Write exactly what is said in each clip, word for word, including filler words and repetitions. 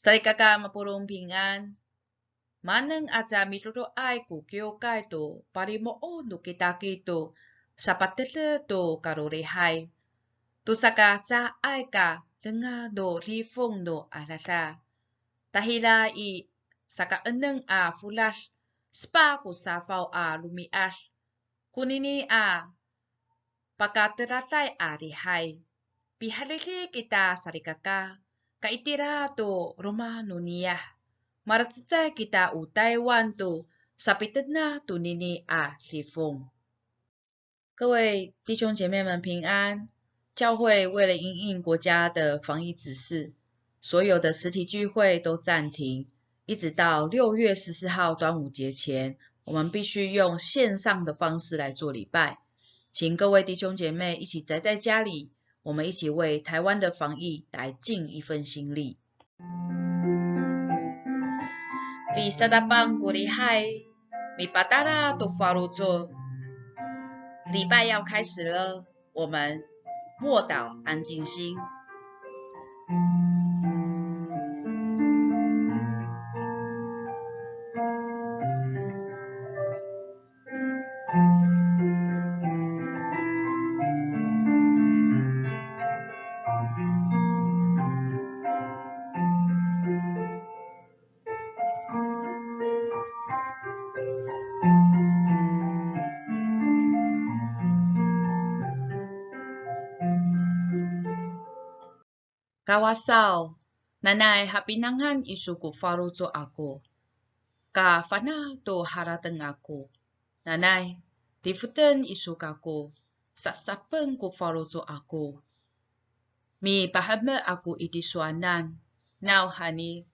Salikaka mapolong pingan, maneng aca midodoay ko kiwkay to palimo'ot no kitakit to sapatedek to kalolihay, to saka caay ka dengah no lifong no adada. Tahira i sakaenem a folad, sepat ko safaw a romi'ad konini a pakateraday a lihay. Pihadidi kita salikaka, ka itira to roma no niyah, malacecay kita o Taywan to sapitena' tonini a lifong. 各位弟兄姐妹们平安。教会为了因应国家的防疫指示，所有的实体聚会都暂停，一直到六月十四号端午节前，我们必须用线上的方式来做礼拜。请各位弟兄姐妹一起宅在家里，我们一起为台湾的防疫来尽一份心力。Pisatapang ko lihay, mipatala to faloco'. 礼拜要开始了，我们默祷，安静心。 Kawasaw, nanay hapinangan iso ko faloco' ako. Kafana' to harateng ako. Nanay, difoten iso kako, safsafen ko faloco' ako. Mipahemek ako i tisowanan, nawhani,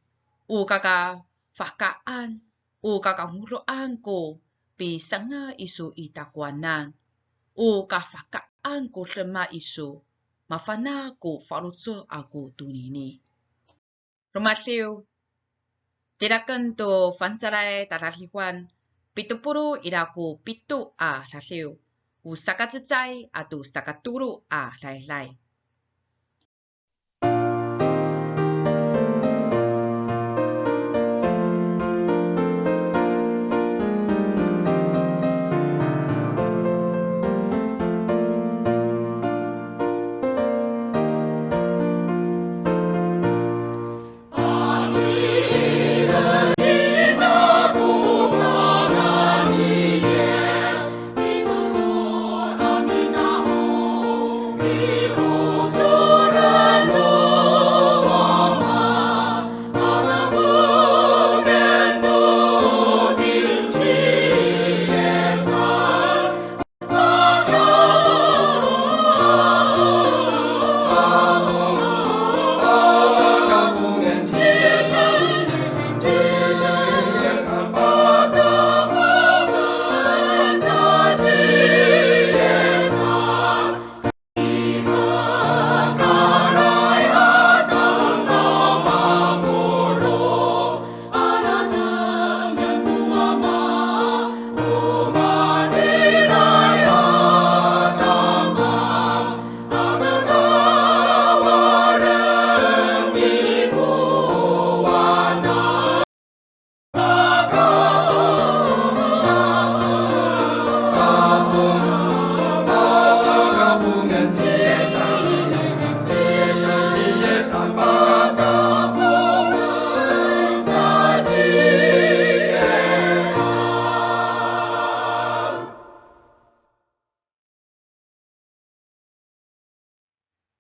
o kakafahkaan, o kakangodoan ko pisanga' iso i takowanan, o kafahkaan ko demak iso, mafana' ko faloco' ako tonini. Romadiw, tiraken to fangcalay tadadiwan, pito polo' ira ko pito a radiw, o sakacecay ato sakatolo a laylay.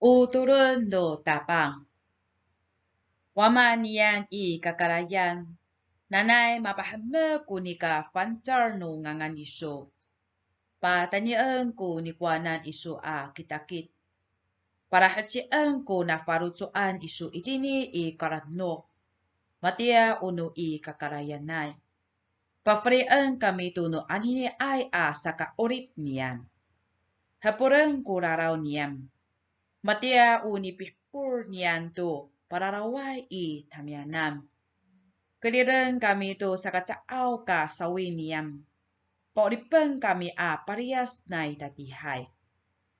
O tolon no Tapang. Wama niyam i kakarayan, nanay mapahemek ko nika fangcal no ngangan iso. Patanien ko nikowanan iso a kitakit. Palahecien ko nafaloco'an iso itini i kalano. Matiya o no i kakarayanay. Pafelien kami to no aniniay a saka'orip niyam. Hepolen ko raraw niyam. Matiya o nipihepol niyam to pararaway i tamiyanan. Keriden kami to sakacaaw ka sawi niyam. Pa'oripen kami a paliyas nai tatiihay.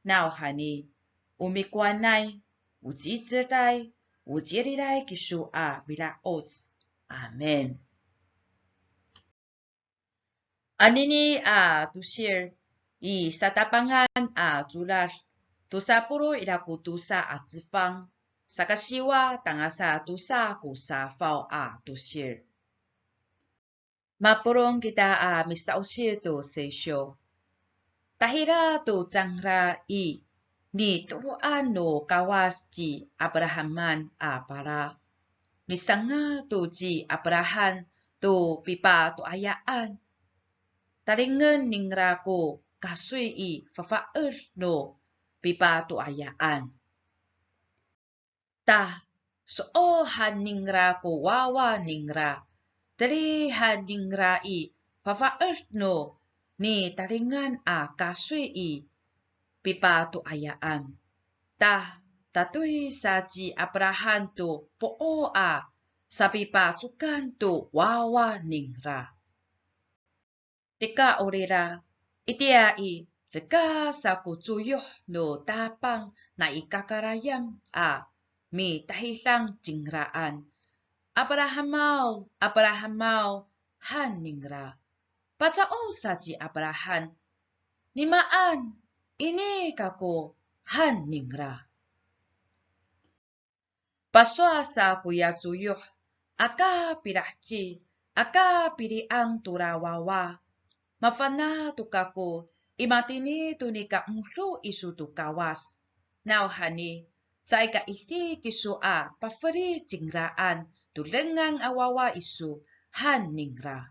Nawhani, o mikowanay, o ci'icelay, o ci'edilay kiso a mila'oc. Amin. Anini a tosil i Satapangan a codad, tosa polo' ira ko tosa a cefang, saka siwa tangasa tosa ko safaw a tosil. Mapolong kita a misa'osi to sesyo. Tahira to cangra i, nitoro'an no Kawas ci Aprahaman a pala. Misanga' to ci Aprahan to pipato'ayaan. Talingen ningra ko kasoy i fafa'ed no pipato'ayaan. Ta, so'ohan ningra ko wawa ningra, telihan ningra i fafa'ed no nitalingan a kasoy i pipato'ayaan. Ta, tatoy sa ci Aprahan to po'o a sapipacokan to wawa ningra. Nikawrira, itiya i, lekasa ko coyoh no Tapang nai kakarayan a mitahidang cingraan. Aprahamaw, Aprahamaw, han ningra. Paca'of sa ci Aprahan. Nimaan, ini kako, han ningra. Pasowal sa koya coyoh, aka pilaheci, aka pili'ang tora wawa. Mafana' to kako i matini to nika ngodo iso to Kawas. Nawhani, caay ka idi kiso a pafeli cingraan to dengan a wawa iso, han ningra.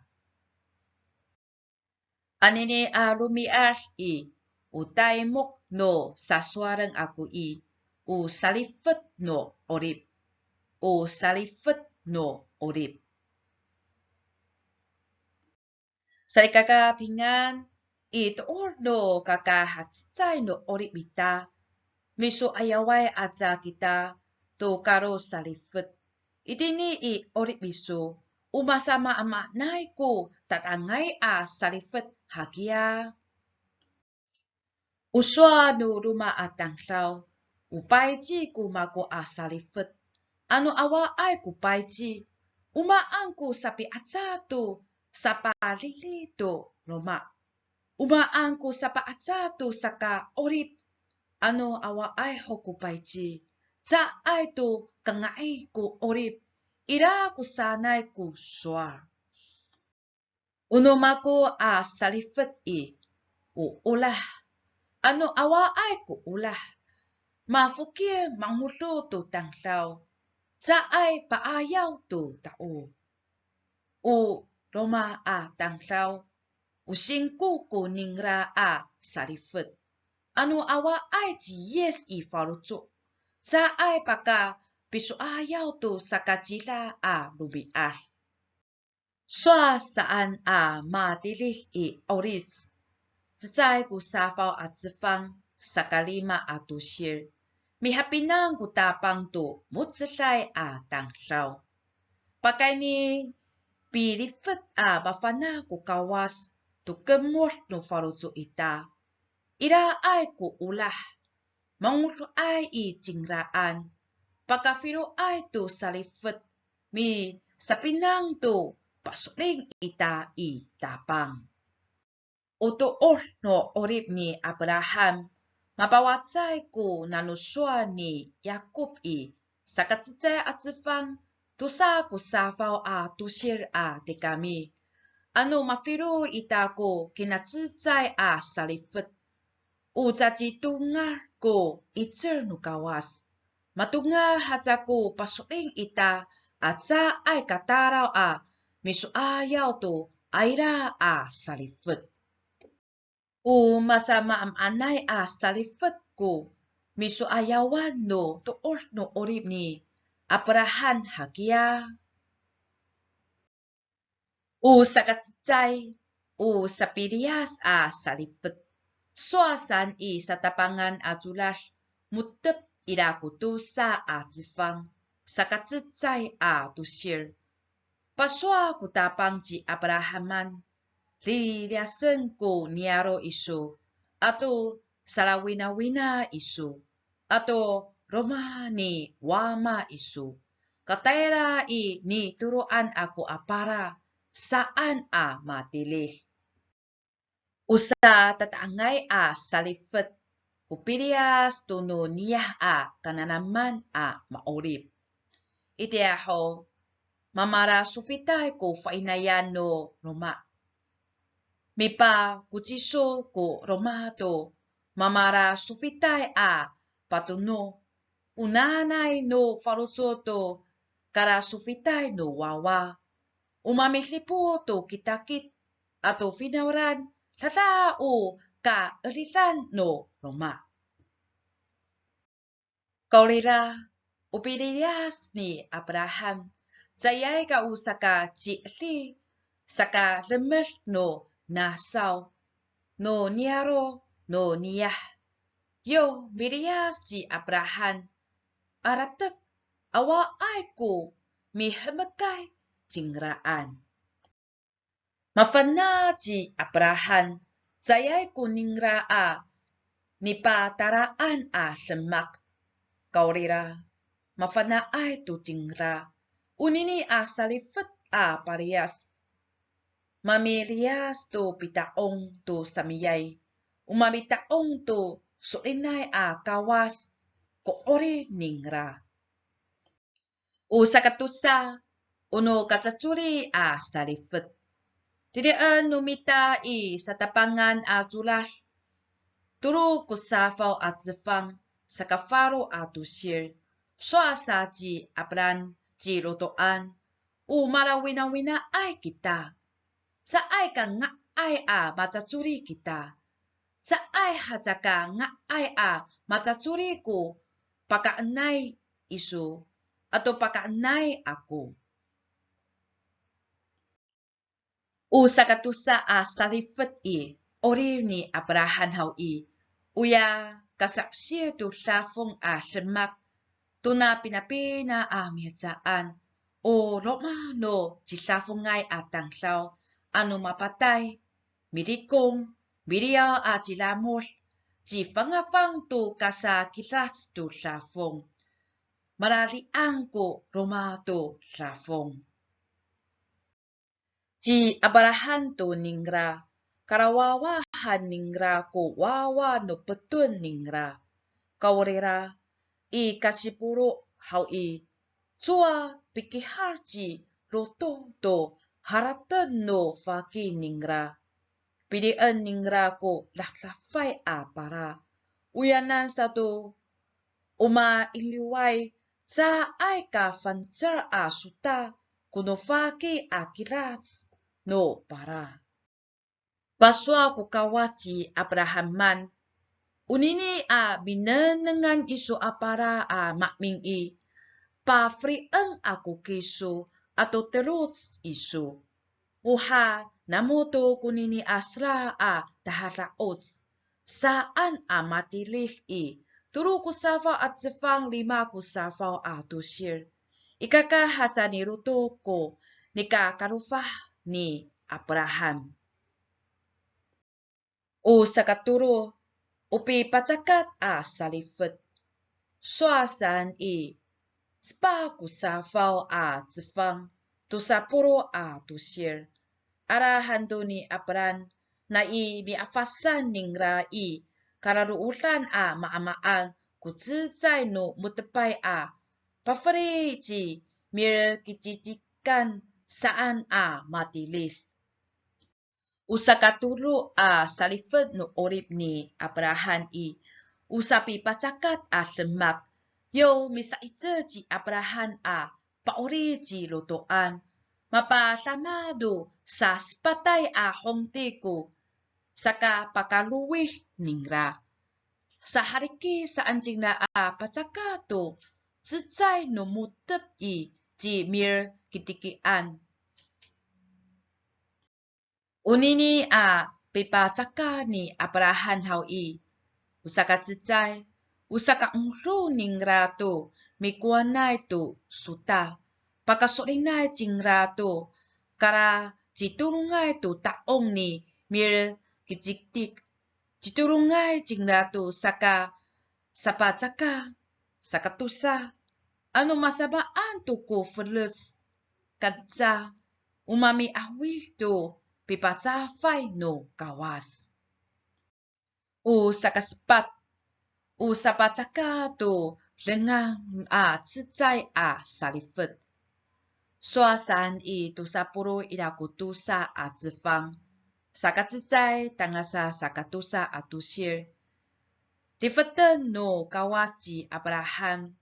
Anini a romi'ad i, o taymok no sasowalen ako i, o salifet no 'orip. O salifet no 'orip. Salikaka pingan, i toor no kakahacecay no 'orip ita, miso'ayaway aca kita to kalosalifet. Itini i 'orip iso, o masamaamaanay ko tata'angay a salifet hakiya. O sowal no roma a tamdaw, o payci ko mako a salifet. Ano awaay ko payci, o maan ko sapi'aca to sapalili to loma'. O maan ko sapa'aca to saka'orip. Ano awaay ho ko payci, caay to kanga'ay ko 'orip, ira ko sanay ko sowal. O no mako a salifet i, o olah. Ano awaay ko olah, mafokil mangodo to tamdaw, caay pa'ayaw to tao. O roma a tamdaw, o singko ko ningra a salifet. Ano awaay ci Yis i faloco', caay pakapiso'ayaw to sakacila a romi'ad. Sowal saan a matilid i 'Olic, cecay ko safaw a cefang, saka lima a tosil. Mihapinang ko Tapang to mo^celay a tamdaw. Pakayni pilifet a mafana' ko Kawas to kemod no faloco' ita. Iraay ko olah, mangodoay i cingraan, pakafiloay to salifet, misapinang to paso'elin ita i Tapang. O tood no 'orip ni Apraham, mapawacay ko nano sowal ni Yakop i, sakacecay a cefang, tosa ko safaw a tosil a tikami. Ano mafilo ita ko kinacecay a salifet, o cacitongal ko 'icel no Kawas. Matongal haca ko paso'elin ita a caay katalaw a miso'ayaw to ayra a salifet. O masamaamaanay a salifet ko miso'ayawan no tood no 'orip ni Apraham hakiya. O sakacecay, o sapiliyas a salifet. Sowal saan i Satapangan a codad, mo^tep ira ko tosa a cefang, sakacecay a tosil. Pasowal ko Tapang ci Aprahaman, liliyasen ko niyaro' iso, ato salawinawina iso, ato loma' ni wama iso, katayra i nitoro'an ako a pala saan a matilid. O satata'angay a salifet ko piliyas to no niyah a kananaman a ma'orip. Itiya ho, mamalasofitay ko fainayan no loma'. Mipakociso ko loma' to mamalasofitay a patono. O nanay no faloco' to kalasofitay no wawa. O mamidipot to kitakit ato finawlan, tada o kaedilan no loma'. Kawrira, o piliyas ni Abraham, caay ka o sakaci'edi, sakalemed no nasaw, no niyaro', no niyah. Yo miliyas ci Abraham, alatek awaay ko mihemekay cingraan. Mafana' ci Abraham, caay ko ningra a nipatalaan a demak. Kawrira, mafana'ay to cingra, onini a salifet a paliyas. Mamiliyas to pita'ong to samiyay, o mamita'ong to so'elinay a Kawas ko 'orip ningra. O sakatosa, o no kacacoli a salifet. Tiliden no mita i satapangan a codad, tolo ko safaw a cefang, sakafalo a tosil, sowal sa ci Abraham ci Lotoan, o malawinawinaay kita. Caay ka nga'ay a macacoli kita. Caay haca ka nga'ay a macacoli ko pakaenay iso ato pakaenay ako. O sakatosa a salifet i 'orip ni Abraham haw i, oya kasa'osi to dafong a demak, tona pinapina a mihecaan, o loma' no cidafongay a tamdaw, ano mapatay, milikong, miliyaw a cilamod, cifangafang to kasakidac to dafong. Malali'ang ko loma' to dafong. Ci Abraham to ningra, kalawawa han ningra ko wawa no peton ningra. Kawrira, i kasipolo' haw i, cowa pikihar ci Loto to harateng no faki ningra. Pilien ningra ko dafdafay a pala. Oyanan sato, o mailiway caay ka fangcal a sota ko no faki a kilac no pala. Pasowal ko Kawas ci Abrahaman, onini a minengnengan iso a pala a maemin i, pafelien ako kiso ato teloc iso. O ha, namo to konini a sera a tahada'oc saan a matilid i, tolo ko safaw a cefang, lima ko safaw a tosil. Ikaka haca ni Loto ko nika kalofah ni Abraham. O sakatolo, o pipacakat a salifet. Sowal saan i, sepat ko safaw a cefang, tosa polo' a tosil. Ala han to ni Abram, nai miafasan ningra i kalaloodan a maamaan ko cecay no mo^tepay a pafeli ci Milkicitikan saan a matilid. O sakatolo a salifet no 'orip ni Abraham i, o sapipacakat a demak, yo misa'icel ci Abraham a pa'orip ci Lotoan, mapadama to sasepatay a hongti ko sakapakalowid ningra. Sahaliki saan cingra a pacakat to cecay no mo^tep i ci Milkicitikan. Onini a pipacakat ni Abraham haw i, o sakacecay, o sakaonglong ningra to mikowanay to sota, pakaso'elinay cingra to kalacitodongay to ta'ong ni Milkicitik, citodongay cingra to saka sapacakat, Sakatosa, ano masamaan to ko felec, kanca o mami'awid to pipacafay no Kawas. O sakasepat, o sapacaka to dengan a cecay a salifet. Sowal saan i tosa polo' ira ko tosa a cefang, sakacecay tangasa sakatosa a tosil. Lifeten no Kawas ci Abraham,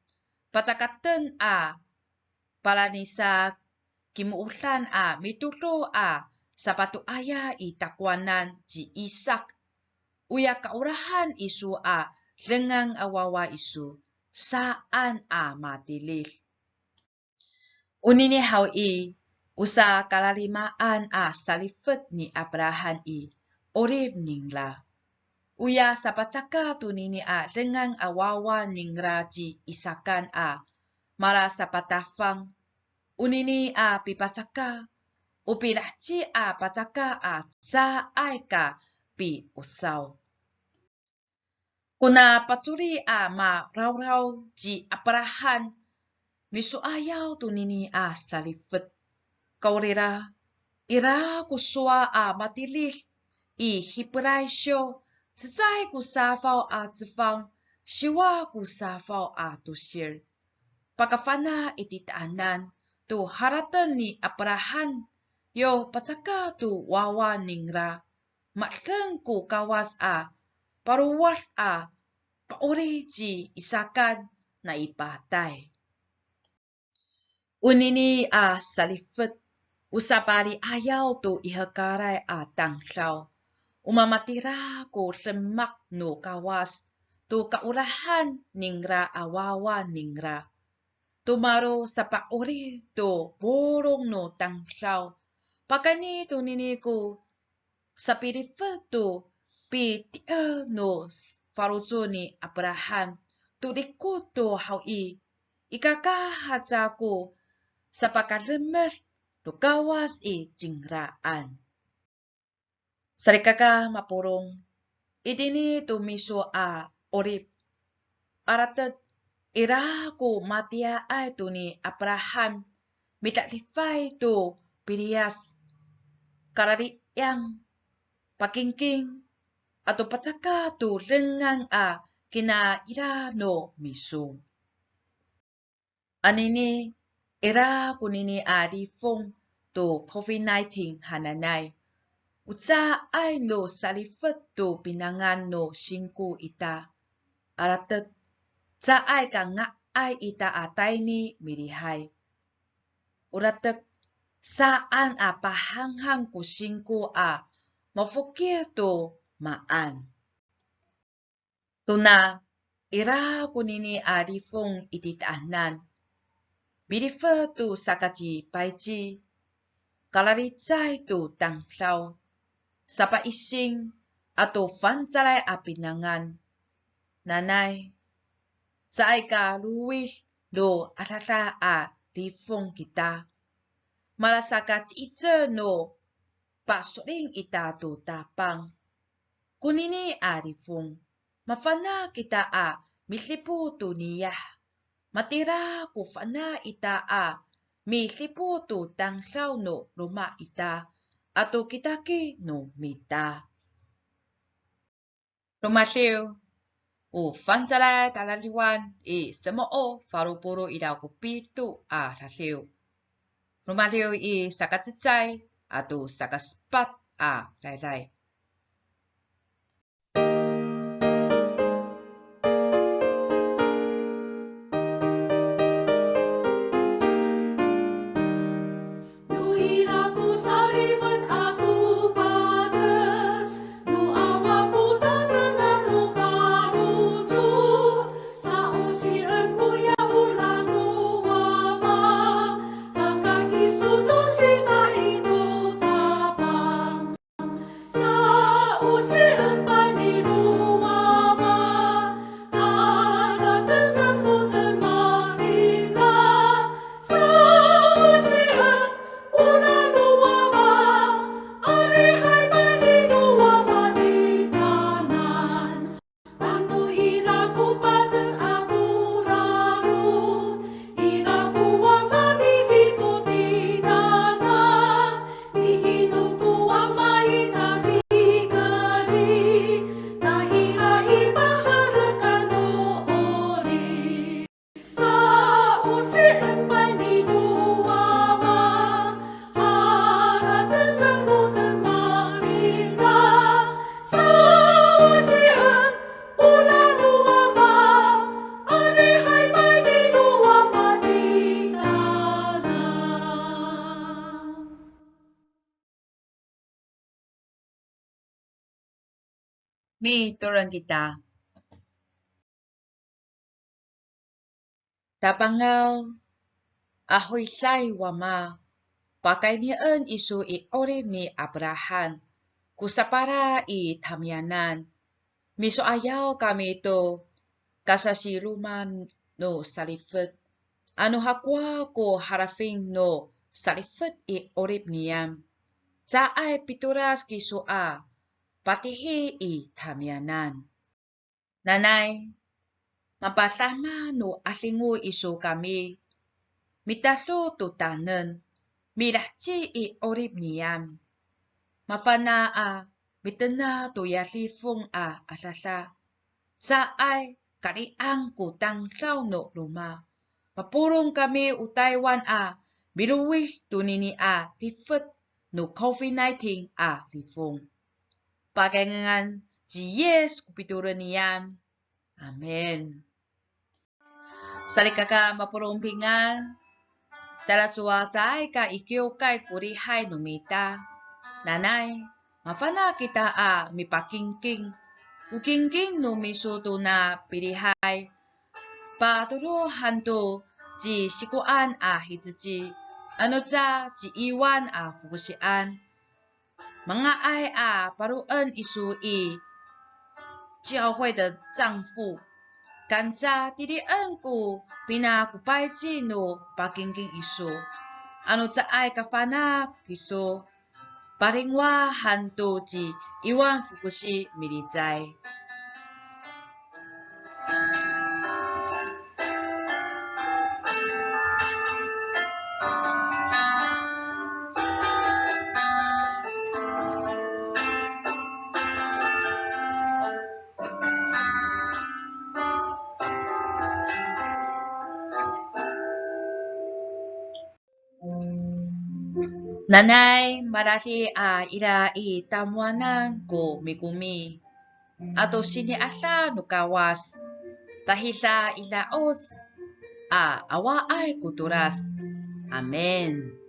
pacakaten a palanisakimoodan a mitodo a sapatoaya i takowanan ci Isak. Oya kaolahan iso a dengan a wawa iso, saan a matilid. Onini haw i, o sakalalimaan a salifet ni Abraham i 'orip ningra. Oya sapacaka tonini a dengan a wawa ningra ci Isakan a malasapatafang. Onini a pipacaka, o pilaheci a pacaka a caay ka pi'osaw. Kona pacoli a marawraw ci Abraham, miso'ayaw tonini a salifet. Kawrira, ira ko sowal a matilid i Hipray siyo, cecay ko safaw a cefang, siwa ko safaw a tosil. Pakafana' i titaanan to harateng ni Abraham, yo pacaka to wawa ningra, ma'edeng ko Kawas a palowad a pa'orip ci Isakan nai patay. Onini a salifet, o sapali'ayaw to i hekalay a tamdaw, o mamatira ko demak no Kawas to kaolahan ningra a wawa ningra. To malo sapa'orip to polong no tamdaw, pakayni tonini ko sapilifet to piti'er no faloco' ni Abraham to rikor to haw i, ikaka haca ko sapakalemed no Kawas i cingraan. Salikaka mapolong, itini to miso a 'orip, alatek ira ko matiyaay to ni Abraham, mitalifay to piliyas, kalali'ang, pakingking, ato pacaka to dengan a kinaira no miso. Anini, ira konini a lifong to COVID nineteen hananay, o caay no salifet to pinangan no singko ita. Alatek, caay ka nga'ay ita a tayni milihay. Olatek, saan a pahanghang ko singko a mafokil to maan. Tona, ira konini a lifong i titaanan, milifet to sakacipayci, kalalicay to tamdaw, sapaising ato fangcalay a pinangan. Nanay, caay ka lowid no adada a lifong kita. Malasakaci'icel no paso'elin ita to Tapang. Konini a lifong, mafana' kita a midipot to niyah. Matira ko fana' ita a midipot to tamdaw no loma' ita ato kitakit no mita. Romadiw, o fangcalay talaliwan i semo'ot falo polo' ira ko pito a radiw. Romadiw i sakacecay ato sakasepat a rayray. Mitolon kita. Tapangaw, ahowiday Wama, pakaynien iso i 'orip ni Abraham ko sapala i tamiyanan. Miso'ayaw kami to kasasiroma no salifet. Ano hakowa ko halafin no salifet i 'orip niyam, caay pitolas kiso a patihi i tamiyanan. Nanay, mapadama no 'adingo iso kami, mitado to taneng, milaheci i 'orip niyam. Mafana' a mitena' toya lifong a adada, caay kali'ang ko tamdaw no loma'. Mapolong kami o Taywan a milowid tonini a lifet no COVID nineteen a lifong. Pakayni ngangan ci Yis ko pitolon niyam. Amin. Salikaka mapolong pingan, talacowa caay ka i kiwkay ko lihay no mita. Nanay, mafana' kita a mipakingking. O kingking no miso tona pilihay, patorohan to ci Sikoan a hiceci, anoca ci Iwan a fokosian. Manga'ay a paroen iso i 教会的账户. Kanca tiliden ko pina ko payci no pakingking iso. Ano caay kafana' kiso, palingwa han to ci Iwan fokosi milicay. Nanay mararid a ira i tamowanan ko mikomi ato sini'ada no Kawas, tahira i da'oc a awaay ko tolas. Amin.